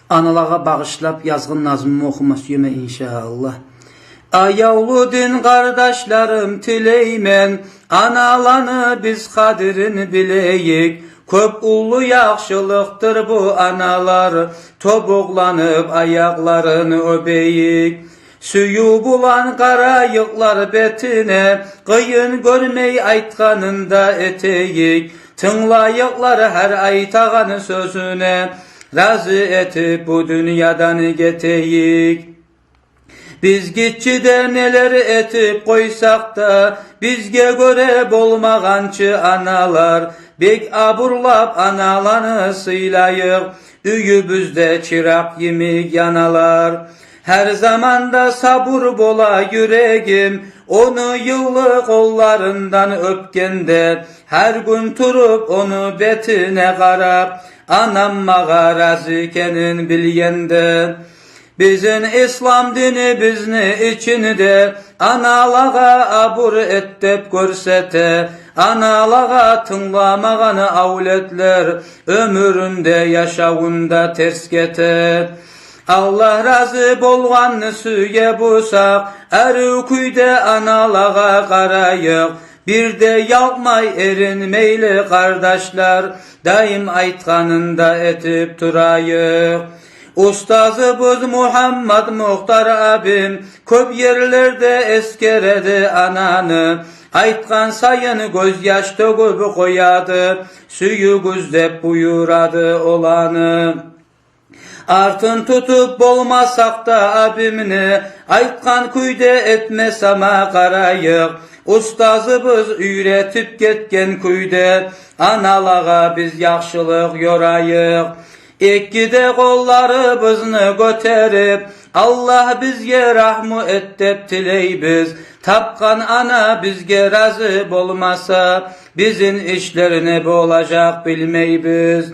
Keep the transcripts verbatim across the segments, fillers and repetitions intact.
Аналагъа багъышлап язгъан назмумну охума сюемен, иншааллагь. Аявлу дин къардашларым, тилеймен, аналаны биз къадирин билейик. Кёп уллу яхшылыкъдыр бу аналар, тобукъланып аякъларын оьбейик. Сююв булан къарайыкълар бетине, къыйын гёрмей айтгъанын да этейик. Тынглайыкълар гьар айтагъан сёзюне, рази этип бу дюньядан гетейик. Биз гиччиде нелер этип къойсакъ да, бизге гёре болмагъан чы аналар. Бек абурлап аналаны сыйлайыкъ, уьюбюзде чыракъ йимик яналар. Гьар заманда сабур бола юрегим, ону йылы къолларындан оьпгенде. Гьар гюн туруп ону бетине къарап, анам магъа рази экенин билгенде. Бизин ислам динибизни ичинде аналагъа абур эт деп гёрсете. Аналагъа тынгламагъан авлетлер оьмюрюнде, яшавунда терс гете. Аллагь рази болгъанны сюе бусакъ, арив кюйде аналагъа къарайыкъ. Бир де ялкъмай, эринмейли, къардашлар, даим айтгъанын да этип турайыкъ. Устазыбыз Мугьаммат Мухтар абим кёп ерлерде эсгереди ананы. Айтгъан сайын гёзьяш тёгюп къояды, сююгюз деп буюрады оланы. Артын тутуп болмасакъ да абимни, айтгъан кюйде этме сама къарайыкъ. Устазыбыз уьйретип гетген кюйде аналагъа биз яхшылыкъ ёрайыкъ. Эки де къолларыбызны гётерип, Аллагь, бизге рагьму эт деп тилейбиз. Тапгъан ана бизге рази болмаса, бизин ишлер не болажакъ билмейбиз.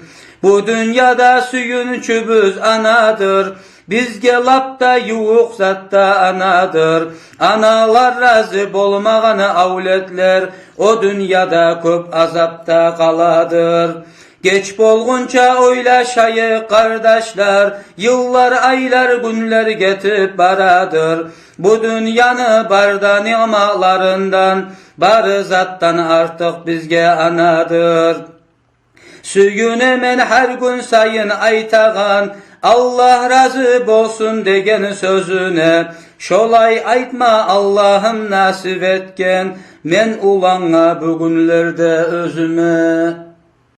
Бу дюньяда сююнчюбюз анадыр. Бизге лап да ювукъ зат да анадыр. Аналар рази болмагъан авлетлер о дюньяда кёп азапда къаладыр. Геч болгъунча ойлашайыкъ, къардашлар, йыллар, айлар, гюнлер гетип барадыр. Бу дюньяны бар да ниъматларындан, бары затдан артыкъ бизге анадыр. Сююнемен гьар гюн сайын айтагъан, Аллагь рази болсун деген сёзюне. Шолай айтма Аллагьым насип этген мен улангъа бу гюнлерде оьзюме.